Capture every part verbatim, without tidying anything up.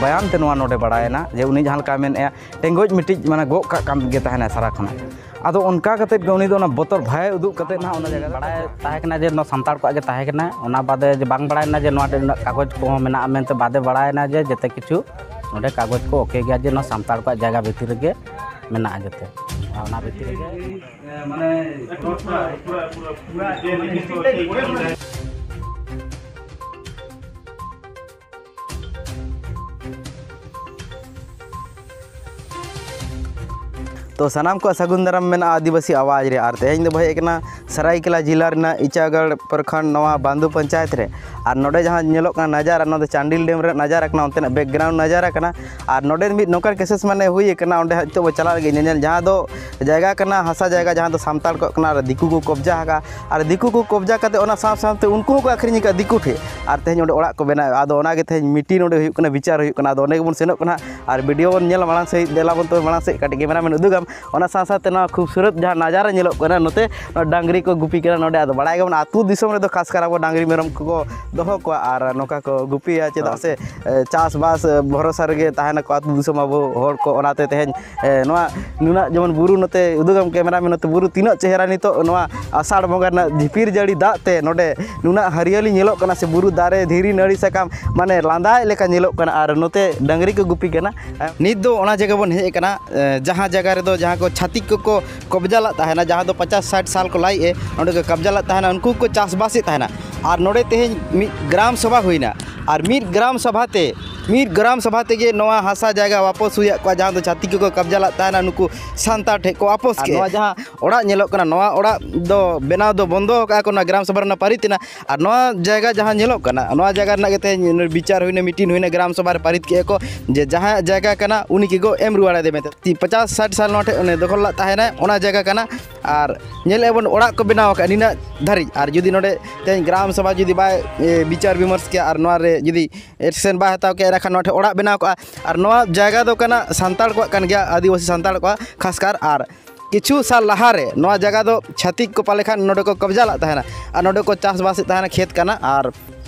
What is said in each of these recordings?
ᱵᱟᱭᱟᱱ ᱛᱮ ᱱᱚᱣᱟ ᱱᱚᱰᱮ ᱵᱟᱲᱟᱭᱮᱱᱟ ᱡᱮ ᱩᱱᱤ ᱡᱟᱦᱟᱸ ᱞᱮᱠᱟ ᱢᱮᱱᱮᱫᱼᱟ, ᱴᱮᱸᱜᱚᱡ ᱢᱤᱫᱴᱤᱡ ᱢᱟᱱᱮ ᱜᱚᱜ ᱠᱟᱜ ᱠᱟᱱ ᱜᱮ ᱛᱟᱦᱮᱱᱟᱭ ᱥᱟᱨᱟ ᱠᱷᱚᱱᱟᱜ᱾ ᱟᱫᱚ ᱚᱱᱠᱟ ᱠᱟᱛᱮᱫ ᱜᱮ ᱩᱱᱤ ᱫᱚ ᱚᱱᱟ ᱵᱚᱛᱚᱨ ᱵᱷᱟᱭ ᱩᱫᱩᱜ ᱠᱟᱛᱮᱫ ᱱᱟᱦᱟᱜ ᱚᱱᱟ ᱡᱟᱭᱜᱟ ᱨᱮ ᱵᱟᱲᱟᱭ ᱛᱟᱦᱮᱸ ᱠᱟᱱᱟ ᱡᱮ ᱱᱚᱣᱟ ᱥᱟᱱᱛᱟᱲ ᱠᱚᱣᱟᱜ ᱜᱮ ᱛᱟᱦᱮᱸ ᱠᱟᱱᱟ᱾ ᱚᱱᱟ ᱵᱟᱫᱮ ᱡᱮ ᱵᱟᱝ ᱵᱟᱲᱟᱭᱮᱱᱟ ᱡᱮ ᱱᱚᱣᱟ ᱨᱮ ᱩᱱᱟᱹᱜ ᱠᱟᱜᱚᱡᱽ ᱠᱚᱦᱚᱸ ᱢᱮᱱᱟᱜᱼᱟ ᱢᱮᱱᱛᱮ, ᱵᱟᱫᱮ ᱵᱟᱲᱟᱭᱮᱱᱟ ᱡᱮ ᱡᱮᱛᱮ ᱠᱤᱪᱷᱩ ᱱᱚᱰᱮ ᱠᱟᱜᱚᱡᱽ ᱠᱚ ᱳᱠᱮ ᱜᱮᱭᱟ, ᱡᱮ ᱱᱚᱣᱟ ᱥᱟᱱᱛᱟᱲ ᱠᱚᱣᱟᱜ ᱡᱟᱭᱜᱟ ᱵᱷᱤᱛᱤᱨ ᱨᱮᱜᱮ ᱢᱮᱱᱟᱜᱼᱟ ᱡᱮᱛᱮ᱾ ᱟᱨ ᱚᱱᱟ ᱵᱷᱤᱛᱤᱨ ᱨᱮᱜᱮ ᱛᱚ ᱥᱟᱱᱟᱢ ᱠᱚᱣᱟᱜ ᱥᱟᱹᱜᱩᱱ ᱫᱟᱨᱟᱢ ᱢᱮᱱᱟᱜᱼᱟ ᱟᱹᱫᱤᱵᱟᱹᱥᱤ ᱟᱣᱟᱡᱽ ᱨᱮ᱾ ᱟᱨ ᱛᱮᱦᱮᱧ ᱫᱚᱵᱚ ᱦᱮᱡ ᱟᱠᱟᱱᱟ ᱥᱟᱨᱟᱭᱠᱮᱞᱟ ᱡᱮᱞᱟ ᱨᱮᱱᱟᱜ ᱤᱪᱟᱜᱟᱲ ᱯᱨᱚᱠᱷᱚᱸᱰ, ᱱᱚᱣᱟ ᱵᱟᱱᱫᱩ ᱯᱚᱧᱪᱟᱭᱮᱛ ᱨᱮ᱾ ᱟᱨ ᱱᱚᱰᱮ ᱡᱟᱦᱟᱸ ᱧᱮᱞᱚᱜ ᱠᱟᱱᱟ ᱱᱟᱡᱟᱨᱟ, ᱱᱚᱣᱟ ᱫᱚ ᱪᱟᱱᱰᱤᱞ ᱰᱮᱢ ᱨᱮᱱᱟᱜ ᱱᱟᱡᱟᱨᱟ ᱠᱟᱱᱟ, ᱚᱱᱛᱮᱱᱟᱜ ᱵᱮᱠᱜᱨᱟᱣᱩᱱᱰ ᱱᱟᱡᱟᱨᱟ ᱠᱟᱱᱟ᱾ ᱟᱨ ᱱᱚᱰᱮ ᱢᱤᱫ ᱱᱚᱝᱠᱟᱱ ᱠᱮᱥᱮᱥ ᱢᱟᱱᱮ ᱦᱩᱭ ᱟᱠᱟᱱᱟ, ᱚᱸᱰᱮ ᱦᱟᱸᱜ ᱱᱤᱛᱚᱜ ᱵᱚ ᱪᱟᱞᱟᱜ ᱞᱟᱹᱜᱤᱫ ᱧᱮᱧᱮᱞ, ᱡᱟᱦᱟᱸ ᱫᱚ ᱡᱟᱭᱜᱟ ᱠᱟᱱᱟ, ᱦᱟᱥᱟ ᱡᱟᱭᱜᱟ ᱡᱟᱦᱟᱸ ᱫᱚ ᱥᱟᱱᱛᱟᱲ ᱠᱚᱣᱟᱜ ᱠᱟᱱᱟ, ᱟᱨ ᱫᱤᱠᱩ ᱠᱚ ᱠᱚᱵᱽᱡᱟ ᱟᱠᱟᱫᱼᱟ᱾ ᱟᱨ ᱫᱤᱠᱩ ᱠᱚ ᱠᱚᱵᱽᱡᱟ ᱠᱟᱛᱮ ᱚᱱᱟ ᱥᱟᱶ ᱥᱟᱶᱛᱮ ᱩᱱᱠᱩ ᱦᱚᱸᱠᱚ ᱟᱹᱠᱷᱨᱤᱧ ᱟᱠᱟᱫᱼᱟ ᱫᱤᱠᱩ ᱴᱷᱮᱱ᱾ ᱟᱨ ᱛᱮᱦᱮᱧ ᱚᱸᱰᱮ ᱚᱲᱟᱜ ᱠᱚ ᱵᱮᱱᱟᱣᱮᱫᱼᱟ᱾ ᱟᱫᱚ ᱚᱱᱟᱜᱮ ᱛᱮᱦᱮᱧ ᱢᱤᱴᱤᱝ ᱱᱚᱰᱮ ᱦᱩᱭᱩᱜ ᱠᱟᱱᱟ, ᱵᱤᱪᱟᱨ ᱦᱩᱭᱩᱜ ᱠᱟᱱᱟ᱾ ᱟᱫᱚ ᱚᱸᱰᱮ ᱜᱮᱵᱚᱱ ᱥᱮᱱᱚᱜ ᱠᱟᱱᱟ ᱟᱨ ᱵᱷᱤᱰᱤᱭᱳ ᱵᱚᱱ ᱧᱮᱞᱟ ᱢᱟᱲᱟᱝ ᱥᱮᱫ᱾ ᱫᱮᱞᱟ ᱵᱚᱱ ᱛᱚᱵᱮ ᱢᱟᱲᱟᱝ ᱥᱮᱫ, ᱠᱟᱹᱴᱤᱡ ᱠᱮᱢᱮᱨᱟ ᱢᱮᱱ ᱩᱫᱩᱜᱟᱢ᱾ ᱚᱱᱟ ᱥᱟᱶ ᱥᱟᱶᱛᱮ ᱱᱚᱣᱟ ᱠᱷᱩᱵᱥᱩᱨᱚᱛ ᱡᱟᱦᱟᱸ ᱱᱟᱡᱟᱨᱟ ᱧᱮᱞᱚᱜ ᱠᱟᱱᱟ ᱱᱚᱛᱮ, ᱱᱚᱣᱟ ᱰᱟᱝᱨᱤ ᱠᱚ ᱜᱩᱯᱤ ᱠᱟᱱᱟ ᱱᱚᱰᱮ᱾ ᱟᱫᱚ ᱵᱟᱲᱟᱭ ᱜᱮᱵᱚᱱ ᱟᱹᱛᱩ ᱫᱤᱥᱚᱢ ᱨᱮᱫᱚ ᱠᱷᱟᱥ ᱠᱟᱨ ᱟᱵᱚ ᱰᱟᱝᱨᱤ ᱢᱮᱨᱚᱢ ᱠᱚᱠᱚ ᱫᱚᱦᱚ ᱠᱚᱣᱟ ᱟᱨ ᱱᱚᱝᱠᱟ ᱠᱚ ᱜᱩᱯᱤᱭᱟ, ᱪᱮᱫᱟᱜ ᱥᱮ ᱮ, ᱪᱟᱥᱵᱟᱥ ᱮ, ᱵᱷᱚᱨᱚᱥᱟ ᱨᱮᱜᱮ ᱛᱟᱦᱮᱱᱟᱠᱚ ᱟᱹᱛᱩ ᱫᱤᱥᱚᱢ ᱟᱵᱚ ᱦᱚᱲ ᱠᱚ᱾ ᱚᱱᱟᱛᱮ ᱛᱮᱦᱮᱧ ᱮ, ᱱᱚᱣᱟ ᱱᱩᱱᱟᱹᱜ ᱡᱮᱢᱚᱱ ᱵᱩᱨᱩ ᱱᱚᱛᱮ ᱩᱫᱩᱜᱟᱢ ᱠᱮᱢᱮᱨᱟ ᱢᱮᱱ, ᱱᱚᱛᱮ ᱵᱩᱨᱩ ᱛᱤᱱᱟᱹᱜ ᱪᱮᱦᱨᱟ ᱱᱤᱛᱚᱜ ᱱᱚᱣᱟ ᱟᱥᱟᱲ ᱵᱚᱸᱜᱟ ᱨᱮᱱᱟᱜ ᱡᱷᱤᱯᱤᱨ ᱡᱟᱹᱲᱤ ᱫᱟᱜ ᱛᱮ ᱱᱚᱰᱮ ᱱᱩᱱᱟᱹᱜ ᱦᱟᱹᱨᱭᱟᱹᱞᱤ ᱧᱮᱞᱚᱜ ᱠᱟᱱᱟ, ᱥᱮ ᱵᱩᱨᱩ ᱫᱟᱨᱮ ᱫᱷᱤᱨᱤ ᱱᱟᱹᱲᱤ ᱥᱟᱠᱟᱢ ᱢᱟᱱᱮ ᱞᱟᱸᱫᱟᱭᱮᱫ ᱞᱮᱠᱟ ᱧᱮᱞᱚᱜ ᱠᱟᱱᱟ᱾ ᱟᱨ ᱱᱚᱛᱮ ᱰᱟᱹᱝᱨᱤ ᱠᱚ ᱜᱩᱯᱤ ᱠᱟᱱᱟ᱾ ᱱᱤᱛ ᱫᱚ ᱚᱱᱟ ᱡᱟᱭᱜᱟ ᱵᱚᱱ ᱦᱮᱡ ᱟᱠᱟᱱᱟ, ᱮ, ᱡᱟᱦᱟᱸ ᱡᱟᱭᱜᱟ ᱨᱮᱫᱚ ᱡᱟᱦᱟᱸ ᱠᱚ ᱪᱷᱟᱹᱛᱤᱠ ᱠᱚᱠᱚ ᱠᱚᱵᱽᱡᱟ ᱞᱟᱜ ᱛᱟᱦᱮᱱᱟ, ᱡᱟᱦᱟᱸ ᱫᱚ ᱯᱚᱪᱟᱥ ᱥᱟᱴ ᱥᱟᱞ ᱠᱚ ᱞᱟᱭᱮᱫᱼᱮ, ᱱᱚᱸᱰᱮ ᱠᱚ ᱠᱚᱵᱽᱡᱟ ᱞᱟᱜ ᱛᱟᱦᱮᱱᱟ, ᱩᱱᱠᱩ ᱠᱚ ᱪᱟᱥᱵᱟᱥᱮᱫ ᱛᱟᱦᱮᱱᱟ᱾ ᱟᱨ ᱱᱚᱰᱮ ᱛᱮᱦᱮᱧ ᱢᱤᱫ ᱜᱨᱟᱢ ᱥᱚᱵᱷᱟ ᱦᱩᱭᱱᱟ, ᱟᱨ ᱢᱤᱫ ᱜᱨᱟᱢ ᱥᱚᱵᱷᱟ ᱛᱮ, ᱢᱤᱫ ᱜᱨᱟᱢ ᱥᱚᱵᱷᱟ ᱛᱮᱜᱮ ᱱᱚᱣᱟ ᱦᱟᱥᱟ ᱡᱟᱭᱜᱟ ᱣᱟᱯᱚᱥ ᱦᱩᱭᱟᱫ ᱠᱚᱣᱟ, ᱡᱟᱦᱟᱸ ᱫᱚ ᱪᱷᱟᱹᱛᱤᱠ ᱠᱚᱠᱚ ᱠᱚᱵᱽᱡᱟ ᱞᱟᱜ ᱛᱟᱦᱮᱱᱟ, ᱱᱩᱠᱩ ᱥᱟᱱᱛᱟᱲ ᱴᱷᱮᱱ ᱠᱚ ᱣᱟᱯᱚᱥ ᱟᱨ ᱠᱮᱫᱼᱟ᱾ ᱱᱚᱣᱟ ᱡᱟᱦᱟᱸ ᱚᱲᱟᱜ ᱧᱮᱞᱚᱜ ᱠᱟᱱᱟ, ᱱᱚᱣᱟ ᱚᱲᱟᱜ ᱫᱚ ᱵᱮᱱᱟᱣ ᱫᱚ ᱵᱚᱱᱫᱚ ᱟᱠᱟᱫᱼᱟ ᱠᱚ, ᱱᱚᱣᱟ ᱜᱨᱟᱢ ᱥᱚᱵᱷᱟ ᱨᱮᱱᱟᱜ ᱯᱟᱹᱨᱤᱛ ᱮᱱᱟ᱾ ᱟᱨ ᱱᱚᱣᱟ ᱡᱟᱭᱜᱟ ᱡᱟᱦᱟᱸ ᱧᱮᱞᱚᱜ ᱠᱟᱱᱟ, ᱱᱚᱣᱟ ᱡᱟᱭᱜᱟ ᱨᱮᱱᱟᱜ ᱜᱮ ᱛᱮᱦᱮᱧ ᱵᱤᱪᱟᱨ ᱦᱩᱭᱱᱟ, ᱢᱤᱴᱤᱝ ᱦᱩᱭᱱᱟ, ᱜᱨᱟᱢ ᱥᱚᱵᱷᱟ ᱨᱮ ᱯᱟᱹᱨᱤᱛ ᱠᱮᱫᱼᱟ ᱠᱚ ᱡᱮ ᱡᱟᱦᱟᱸᱭᱟᱜ ᱡᱟᱭᱜᱟ ᱠᱟᱱᱟ ᱩᱱᱤ ᱜᱮᱠᱚ ᱮᱢ ᱨᱩᱣᱟᱹᱲ ᱟᱫᱮ ᱢᱮᱱᱛᱮ᱾ ᱛᱤ-, ᱯᱚᱪᱟᱥ ᱥᱟᱴ ᱥᱟᱞ ᱱᱚᱣᱟ ᱴᱷᱮᱱ ᱚᱱᱮ ᱫᱚᱠᱷᱚᱞ ᱞᱟᱜ ᱛᱟᱦᱮᱱᱟᱭ, ᱚᱱᱟ ᱡᱟᱭᱜᱟ ᱠᱟᱱᱟ᱾ ᱟᱨ ᱧᱮᱞᱮᱫᱼᱟ ᱵᱚᱱ ᱚᱲᱟᱜ ᱠᱚ ᱵᱮᱱᱟᱣ ᱟᱠᱟᱫᱼᱟ ᱱᱤᱱᱟᱹᱜ ᱫᱷᱟᱹᱨᱤᱡ, ᱟᱨ ᱡᱩᱫᱤ ᱱᱚᱰᱮ ᱛᱮᱦᱮᱧ ᱜᱨᱟᱢ ᱥᱚᱵᱷᱟ ᱡᱩᱫᱤ ᱵᱟᱭ, ᱮ, ᱵᱤᱪᱟᱨ ᱵᱤᱢᱚᱨᱥ ᱠᱮᱭᱟ ᱟᱨ ᱱᱚᱣᱟ ᱨᱮ ᱡᱩᱫᱤ ᱮᱠᱥᱮᱱ ᱵᱟᱭ ᱦᱟᱛᱟᱣ ᱠᱮᱭᱟ, ᱮᱱᱠᱷᱟᱱ ᱱᱚᱣᱟ ᱴᱷᱮᱱ ᱚᱲᱟᱜ ᱵᱮᱱᱟᱣ ᱠᱚᱜᱼᱟ᱾ ᱟᱨ ᱱᱚᱣᱟ ᱡᱟᱭᱜᱟ ᱫᱚ ᱠᱟᱱᱟ ᱥᱟᱱᱛᱟᱲ ᱠᱚᱣᱟᱜ ᱠᱟᱱ ᱜᱮᱭᱟ, ᱟᱹᱫᱤᱵᱟᱹᱥᱤ ᱥᱟᱱᱛᱟᱲ ᱠᱚᱣᱟᱜ ᱠᱷᱟᱥ ᱠᱟᱨ᱾ ᱟᱨ ᱠᱤᱪᱷᱩ ᱥᱟᱞ ᱞᱟᱦᱟᱨᱮ ᱱᱚᱣᱟ ᱡᱟᱭᱜᱟ ᱫᱚ ᱪᱷᱟᱹᱛᱤᱠ ᱠᱚ ᱯᱟᱞᱮ ᱠᱷᱟᱱ ᱱᱚᱰᱮ ᱠᱚ ᱠᱚᱵᱽᱡᱟ ᱞᱟᱜ ᱛᱟᱦᱮᱱᱟ ᱟᱨ ᱱᱚᱰᱮ ᱠᱚ ᱪᱟᱥᱵᱟᱥᱮᱫ ᱛᱟᱦᱮᱱᱟ, ᱠᱷᱮᱛ ᱠᱟᱱᱟ᱾ ᱟᱨ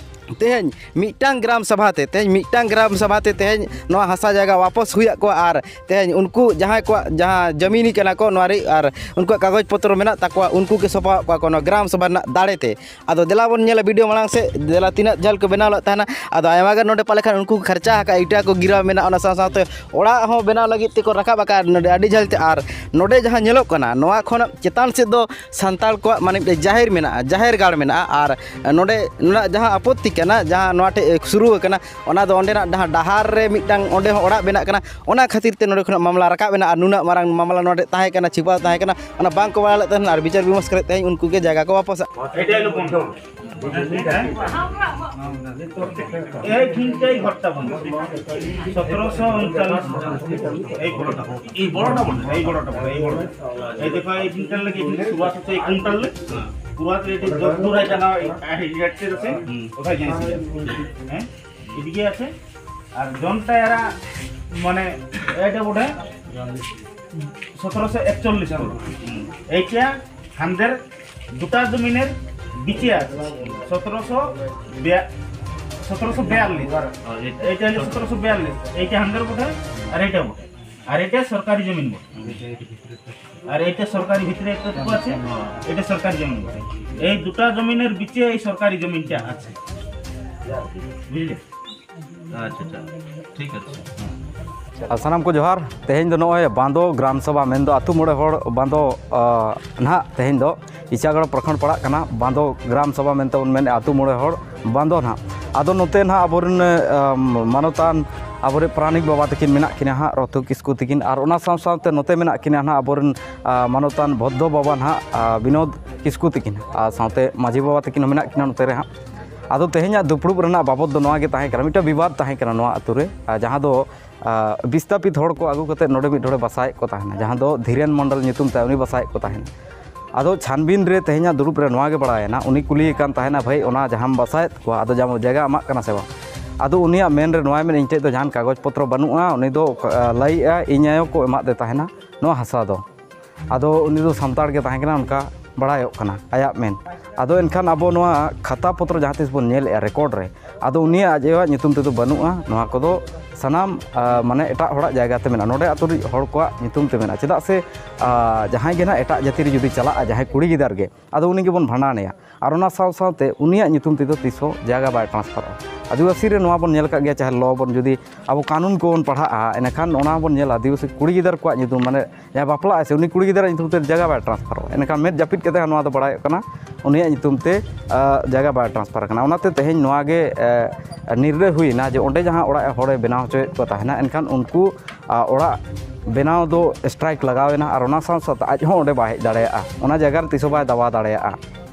ᱛᱮᱦᱮᱧ ᱢᱤᱫᱴᱟᱝ ᱜᱨᱟᱢ ᱥᱟᱵᱷᱟ ᱛᱮ ᱛᱮᱦᱮᱧ ᱢᱤᱫᱴᱟᱝ ᱜᱨᱟᱢ ᱥᱟᱵᱷᱟ ᱛᱮ ᱛᱮᱦᱮᱧ ᱱᱚᱣᱟ ᱦᱟᱥᱟ ᱡᱟᱭᱜᱟ ᱣᱟᱯᱚᱥ ᱦᱩᱭᱟᱜ ᱠᱚᱣᱟ᱾ ᱟᱨ ᱛᱮᱦᱮᱧ ᱩᱱᱠᱩ ᱡᱟᱦᱟᱸᱭ ᱠᱚᱣᱟᱜ ᱡᱟᱦᱟᱸ ᱡᱚᱢᱤᱱᱤ ᱠᱟᱱᱟ ᱠᱚ, ᱱᱚᱣᱟ ᱨᱮ ᱟᱨ ᱩᱱᱠᱩᱣᱟᱜ ᱠᱟᱜᱚᱡᱽ ᱯᱚᱛᱨᱚ ᱢᱮᱱᱟᱜ ᱛᱟᱠᱚᱣᱟ, ᱩᱱᱠᱩ ᱜᱮ ᱥᱟᱯᱷᱟᱣᱟᱜ ᱠᱚᱣᱟ ᱠᱚ ᱱᱚᱣᱟ ᱜᱨᱟᱢ ᱥᱟᱵᱷᱟ ᱨᱮᱱᱟᱜ ᱫᱟᱲᱮ ᱛᱮ᱾ ᱟᱫᱚ ᱫᱮᱞᱟ ᱵᱚᱱ ᱧᱮᱞᱟ ᱵᱷᱤᱰᱤᱭᱳ ᱢᱟᱲᱟᱝ ᱥᱮᱫ, ᱫᱮᱞᱟ ᱛᱤᱱᱟᱹᱜ ᱡᱷᱟᱹᱞ ᱠᱚ ᱵᱮᱱᱟᱣ ᱞᱮᱫ ᱛᱟᱦᱮᱱᱟ᱾ ᱟᱫᱚ ᱟᱭᱢᱟ ᱜᱟᱱ ᱱᱚᱰᱮ ᱯᱟᱞᱮ ᱠᱷᱟᱱ ᱩᱱᱠᱩ ᱠᱚ ᱠᱷᱚᱨᱪᱟ ᱟᱠᱟᱫ, ᱤᱴᱟ ᱠᱚ ᱜᱤᱨᱟᱣ ᱢᱮᱱᱟᱜᱼᱟ, ᱚᱱᱟ ᱥᱟᱶ ᱥᱟᱶᱛᱮ ᱚᱲᱟᱜ ᱦᱚᱸ ᱵᱮᱱᱟᱣ ᱞᱟᱹᱜᱤᱫ ᱛᱮᱠᱚ ᱨᱟᱠᱟᱵ ᱟᱠᱟᱫ ᱱᱚᱰᱮ ᱟᱹᱰᱤ ᱡᱷᱟᱹᱞ ᱛᱮ᱾ ᱟᱨ ᱱᱚᱰᱮ ᱡᱟᱦᱟᱸ ᱧᱮᱞᱚᱜ ᱠᱟᱱᱟ, ᱱᱚᱣᱟ ᱠᱷᱚᱱ ᱪᱮᱛᱟᱱ ᱥᱮᱫ ᱫᱚ ᱥᱟᱱᱛᱟᱲ ᱠᱚᱣᱟᱜ ᱢᱟᱱᱮ ᱢᱤᱫᱴᱮᱡ ᱡᱟᱦᱮᱨ ᱢᱮᱱᱟᱜᱼᱟ, ᱡᱟᱦᱮᱨ ᱜᱟᱲ ᱢᱮᱱᱟᱜᱼᱟ᱾ ᱟᱨ ᱱᱚᱰᱮ ᱱᱚᱰᱮ ᱡᱟᱦᱟᱸ ᱟᱯᱚᱛᱛᱤ ᱠᱟᱱᱟ, ᱡᱟᱦᱟᱸ ᱱᱚᱣᱟ ᱴᱷᱮᱡ ᱥᱩᱨᱩ ᱟᱠᱟᱱᱟ, ᱚᱱᱟ ᱫᱚ ᱚᱸᱰᱮᱱᱟᱜ ᱡᱟᱦᱟᱸ ᱰᱟᱦᱟᱨ ᱨᱮ ᱢᱤᱫᱴᱟᱝ ᱚᱸᱰᱮ ᱦᱚᱸ ᱚᱲᱟᱜ ᱵᱮᱱᱟᱜ ᱠᱟᱱᱟ, ᱚᱱᱟ ᱠᱷᱟᱹᱛᱤᱨ ᱛᱮ ᱱᱚᱰᱮ ᱠᱷᱚᱱᱟᱜ ᱢᱟᱢᱞᱟ ᱨᱟᱠᱟᱵ ᱮᱱᱟ᱾ ᱟᱨ ᱱᱩᱱᱟᱹᱜ ᱢᱟᱨᱟᱝ ᱢᱟᱢᱞᱟ ᱱᱚᱰᱮ ᱛᱟᱦᱮᱸ ᱠᱟᱱᱟ, ᱪᱷᱤᱯᱟᱹᱣ ᱛᱟᱦᱮᱸ ᱠᱟᱱᱟ, ᱚᱱᱟ ᱵᱟᱝ ᱠᱚ ᱵᱟᱲᱟᱭ ᱞᱮᱫ ᱛᱟᱦᱮᱱ᱾ ᱟᱨ ᱵᱤᱪᱟᱹᱨ ᱵᱤᱢᱚᱨᱥ ᱠᱟᱛᱮ ᱛᱮᱦᱮᱧ ᱩᱱᱠᱩ ᱜᱮ ᱡᱟᱭᱜᱟ ᱠᱚ ᱣᱟᱯᱚᱥᱟ᱾ এটা হলো বন্ধ। এই ঘিনটাই ঘরটা বন্ধ। সতেরোশো উনচল্লিশ। এই বড়টা। এই বড়টা বন্ধ। এই বড়টা বন্ধ। এই বড়টা। এই দেখো, এই ঘিনটার লাগে, এই শুরুয়াত হচ্ছে এই কুইন্টাল। শুরুয়াত রেটে যত দূর হয় জানা, এই রেট আছে, ওখানে গেছে। হ্যাঁ, এদিকে আছে। আর জনটা এরা মানে এটা বোধ হয় সতেরোশো একচল্লিশ। এইটা হান্দের দুটা জমিনের বিচে আছে। সতেরোশো বিয়া- সতেরোশো বিয়াল্লিশ। এইটা হলো সতেরোশো বিয়াল্লিশ। এইটা হান্দের বোধ হয়, আর এইটা বোধ হয়। আর এটা সরকারি জমিন বোধ হয়। আর এটা সরকারি ভিতরে একটা টুকু আছে, এটা সরকারি জমিন বোধ হয়। এই দুটা জমিনের বিচে এই সরকারি জমিনটা আছে, বুঝলে? আচ্ছা, আচ্ছা, ঠিক আছে। ᱟᱨ ᱥᱟᱱᱟᱢ ᱠᱚ ᱡᱚᱦᱟᱨ᱾ ᱛᱮᱦᱮᱧ ᱫᱚ ᱱᱚᱜᱼᱚᱭ ᱵᱟᱸᱫᱚ ᱜᱨᱟᱢ ᱥᱚᱵᱷᱟ ᱢᱮᱱᱫᱚ ᱟᱹᱛᱩ ᱢᱚᱬᱮ ᱦᱚᱲ ᱵᱟᱸᱫᱚ, ᱟ, ᱱᱟᱦᱟᱜ ᱛᱮᱦᱮᱧ ᱫᱚ ᱤᱪᱟᱜᱚᱲ ᱯᱨᱚᱠᱷᱚᱸᱰ ᱯᱟᱲᱟᱜ ᱠᱟᱱᱟ᱾ ᱵᱟᱸᱫᱚ ᱜᱨᱟᱢ ᱥᱚᱵᱷᱟ ᱢᱮᱱᱛᱮ ᱵᱚᱱ ᱢᱮᱱᱮᱫᱼᱟ, ᱟᱹᱛᱩ ᱢᱚᱬᱮ ᱦᱚᱲ ᱵᱟᱸᱫᱚ ᱱᱟᱦᱟᱜ᱾ ᱟᱫᱚ ᱱᱚᱛᱮ ᱱᱟᱦᱟᱜ ᱟᱵᱚᱨᱮᱱ, ᱟ, ᱢᱟᱱᱚᱛᱟᱱ ᱟᱵᱚᱨᱮᱱ ᱯᱟᱨᱟᱱᱤᱠ ᱵᱟᱵᱟ ᱛᱟᱹᱠᱤᱱ ᱢᱮᱱᱟᱜ ᱠᱤᱱᱟ ᱦᱟᱸᱜ, ᱨᱚᱛᱷᱩ ᱠᱤᱥᱠᱩ ᱛᱟᱹᱠᱤᱱ, ᱟᱨ ᱚᱱᱟ ᱥᱟᱶ ᱥᱟᱶᱛᱮ ᱱᱚᱛᱮ ᱢᱮᱱᱟᱜ ᱠᱤᱱᱟ ᱱᱟᱦᱟᱜ ᱟᱵᱚᱨᱮᱱ, ᱟ, ᱢᱟᱱᱚᱛᱟᱱ ᱵᱷᱚᱫᱽᱫᱚ ᱵᱟᱵᱟ ᱱᱟᱦᱟᱜ, ᱟ, ᱵᱤᱱᱳᱫᱽ ᱠᱤᱥᱠᱩ ᱛᱟᱹᱠᱤᱱ, ᱟᱨ ᱥᱟᱶᱛᱮ ᱢᱟᱹᱡᱷᱤ ᱵᱟᱵᱟ ᱛᱟᱹᱠᱤᱱ ᱦᱚᱸ ᱢᱮᱱᱟᱜ ᱠᱤᱱᱟ ᱱᱚᱛᱮ ᱨᱮ ᱦᱟᱸᱜ᱾ ᱟᱫᱚ ᱛᱮᱦᱮᱧᱟᱜ ᱫᱩᱯᱲᱩᱵ ᱨᱮᱱᱟᱜ ᱵᱟᱵᱚᱛ ᱫᱚ ᱱᱚᱣᱟ ᱜᱮ ᱛᱟᱦᱮᱸ ᱠᱟᱱᱟ, ᱢᱤᱫᱴᱟᱝ ᱵᱤᱵᱟᱫ ᱛᱟᱦᱮᱸ ᱠᱟᱱᱟ ᱱᱚᱣᱟ ᱟᱹᱛᱩ ᱨᱮ, ᱟᱨ ᱡᱟᱦᱟᱸ ᱫᱚ, ᱟᱨ, ᱵᱤᱥᱛᱟᱯᱤᱛ ᱦᱚᱲ ᱠᱚ ᱟᱹᱜᱩ ᱠᱟᱛᱮᱫ ᱱᱚᱰᱮ ᱢᱤᱫ ᱦᱚᱲᱮ ᱵᱟᱥᱟᱭᱮᱫ ᱠᱚ ᱛᱟᱦᱮᱱᱟ, ᱡᱟᱦᱟᱸ ᱫᱚ ᱫᱷᱤᱨᱮᱱ ᱢᱚᱱᱰᱚᱞ ᱧᱩᱛᱩᱢ ᱛᱮ ᱩᱱᱤ ᱵᱟᱥᱟᱭᱮᱫ ᱠᱚ ᱛᱟᱦᱮᱱᱟ᱾ ᱟᱫᱚ ᱪᱷᱟᱱᱵᱤᱱ ᱨᱮ ᱛᱮᱦᱮᱧᱟᱜ ᱫᱩᱲᱩᱵ ᱨᱮ ᱱᱚᱣᱟ ᱜᱮ ᱵᱟᱲᱟᱭᱮᱱᱟ, ᱩᱱᱤ ᱠᱩᱞᱤᱭᱮ ᱠᱟᱱ ᱛᱟᱦᱮᱱᱟ, "ᱵᱷᱟᱹᱭ, ᱚᱱᱟ ᱡᱟᱦᱟᱸᱢ ᱵᱟᱥᱟᱭᱮᱫ ᱠᱚᱣᱟ, ᱟᱫᱚ ᱡᱟᱢ-, ᱡᱟᱭᱜᱟ ᱟᱢᱟᱜ ᱠᱟᱱᱟ ᱥᱮ ᱵᱟᱝ?" ᱟᱫᱚ ᱩᱱᱤᱭᱟᱜ ᱢᱮᱱ ᱨᱮ ᱱᱚᱣᱟᱭ ᱢᱮᱱ, "ᱤᱧ ᱴᱷᱮᱡ ᱫᱚ ᱡᱟᱦᱟᱱ ᱠᱟᱜᱚᱡᱽ ᱯᱚᱛᱨᱚ ᱵᱟᱹᱱᱩᱜᱼᱟ", ᱩᱱᱤ ᱫᱚ, ᱟᱸ, ᱞᱟᱹᱭᱮᱜᱼᱟ, ᱤᱧ ᱟᱭᱳ ᱠᱚ ᱮᱢᱟᱫᱮ ᱛᱟᱦᱮᱱᱟ ᱱᱚᱣᱟ ᱦᱟᱥᱟ ᱫᱚ᱾ ᱟᱫᱚ ᱩᱱᱤ ᱫᱚ ᱥᱟᱱᱛᱟᱲ ᱜᱮ ᱛᱟᱦᱮᱸ ᱠᱟᱱᱟ, ᱚᱱᱠᱟ ᱵᱟᱲᱟᱭᱚᱜ ᱠᱟᱱᱟ ᱟᱭᱟᱜ ᱢᱮᱱ᱾ ᱟᱫᱚ ᱮᱱᱠᱷᱟᱱ ᱟᱵᱚ ᱱᱚᱣᱟ ᱠᱷᱟᱛᱟ ᱯᱚᱛᱨᱚ ᱡᱟᱦᱟᱸ ᱛᱤᱥ ᱵᱚᱱ ᱧᱮᱞᱮᱜᱼᱟ ᱨᱮᱠᱚᱨᱰ ᱨᱮ, ᱟᱫᱚ ᱩᱱᱤᱭᱟᱜ ᱟᱡ ᱟᱭᱳᱣᱟᱜ ᱧᱩᱛᱩᱢ ᱛᱮᱫᱚ ᱵᱟᱹᱱᱩᱜᱼᱟ᱾ ᱱᱚᱣᱟ ᱠᱚᱫᱚ ᱥᱟᱱᱟᱢ ᱟ, ᱢᱟᱱᱮ ᱮᱴᱟᱜ ᱦᱚᱲᱟᱜ ᱡᱟᱭᱜᱟ ᱛᱮ ᱢᱮᱱᱟᱜᱼᱟ, ᱱᱚᱰᱮ ᱟᱹᱛᱩ ᱨᱤᱡ ᱦᱚᱲ ᱠᱚᱣᱟᱜ ᱧᱩᱛᱩᱢ ᱛᱮ ᱢᱮᱱᱟᱜᱼᱟ᱾ ᱪᱮᱫᱟᱜ ᱥᱮ ᱟ, ᱡᱟᱦᱟᱸᱭ ᱜᱮ ᱱᱟᱦᱟᱜ ᱮᱴᱟᱜ ᱡᱟᱹᱛᱤ ᱨᱮ ᱡᱩᱫᱤ ᱪᱟᱞᱟᱜᱼᱟ, ᱡᱟᱦᱟᱸᱭ ᱠᱩᱲᱤ ᱜᱤᱫᱟᱹᱨ ᱜᱮ, ᱟᱫᱚ ᱩᱱᱤ ᱜᱮᱵᱚᱱ ᱵᱷᱟᱸᱰᱟᱱᱮᱭᱟ᱾ ᱟᱨ ᱚᱱᱟ ᱥᱟᱶ ᱥᱟᱶᱛᱮ ᱩᱱᱤᱭᱟᱜ ᱧᱩᱛᱩᱢ ᱛᱮᱫᱚ ᱛᱤᱥ ᱦᱚᱸ ᱡᱟᱭᱜᱟ ᱵᱟᱭ ᱴᱨᱟᱱᱥᱯᱷᱟᱨᱚᱜᱼᱟ᱾ ᱟᱹᱫᱤᱵᱟᱹᱥᱤ ᱨᱮ ᱱᱚᱣᱟ ᱵᱚᱱ ᱧᱮᱞ ᱟᱠᱟᱫ ᱜᱮᱭᱟ, ᱪᱟᱦᱮ ᱞᱚ ᱵᱚᱱ ᱡᱩᱫᱤ ᱟᱵᱚ ᱠᱟᱹᱱᱩᱱ ᱠᱚᱵᱚᱱ ᱯᱟᱲᱦᱟᱜᱼᱟ, ᱮᱱᱠᱷᱟᱱ ᱚᱱᱟ ᱵᱚᱱ ᱧᱮᱞᱟ ᱟᱹᱫᱤᱵᱟᱹᱥᱤ ᱠᱩᱲᱤ ᱜᱤᱫᱟᱹᱨ ᱠᱚᱣᱟᱜ ᱧᱩᱛᱩᱢ, ᱢᱟᱱᱮ ᱡᱟᱦᱟᱸᱭ ᱵᱟᱯᱞᱟᱜ ᱟᱭ ᱥᱮ, ᱩᱱᱤ ᱠᱩᱲᱤ ᱜᱤᱫᱟᱹᱨᱟᱜ ᱧᱩᱛᱩᱢ ᱛᱮ ᱡᱟᱭᱜᱟ ᱵᱟᱭ ᱴᱨᱟᱱᱥᱯᱷᱟᱨᱚᱜᱼᱟ᱾ ᱮᱱᱠᱷᱟᱱ ᱢᱮᱫ ᱡᱟᱹᱯᱤᱫ ᱠᱟᱛᱮ ᱦᱚᱸ ᱱᱚᱣᱟ ᱫᱚ ᱵᱟᱲᱟᱭᱚᱜ ᱠᱟᱱᱟ, ᱩᱱᱤᱭᱟᱜ ᱧᱩᱛᱩᱢ ᱛᱮ ᱟ, ᱡᱟᱭᱜᱟ ᱵᱟᱭ ᱴᱨᱟᱱᱥᱯᱷᱟᱨ ᱠᱟᱱᱟ᱾ ᱚᱱᱟᱛᱮ ᱛᱮᱦᱮᱧ ᱱᱚᱣᱟ ᱜᱮ ᱟ, ᱱᱤᱨᱬᱟᱭ ᱦᱩᱭᱱᱟ ᱡᱮ ᱚᱸᱰᱮ ᱡᱟᱦᱟᱸ ᱚᱲᱟᱜ ᱦᱚᱲᱮ ᱵᱮᱱᱟᱣ ᱦᱚᱪᱚᱭᱮᱫ ᱠᱚ ᱛᱟᱦᱮᱱᱟ, ᱮᱱᱠᱷᱟᱱ ᱩᱱᱠᱩ ᱟ, ᱚᱲᱟᱜ ᱵᱮᱱᱟᱣ ᱫᱚ ᱥᱴᱨᱟᱭᱤᱠ ᱞᱟᱜᱟᱣ ᱮᱱᱟ ᱟᱨ ᱚᱱᱟ ᱥᱟᱶ ᱥᱟᱶᱛᱮ ᱟᱡ ᱦᱚᱸ ᱚᱸᱰᱮ ᱵᱟᱭ ᱦᱮᱡ ᱫᱟᱲᱮᱭᱟᱜᱼᱟ, ᱚᱱᱟ ᱡᱟᱭᱜᱟ ᱨᱮ ᱛᱤᱥ ᱦᱚᱸ ᱵᱟᱭ ᱫᱟᱵᱟ ᱫᱟᱲᱮᱭᱟᱜᱼᱟ᱾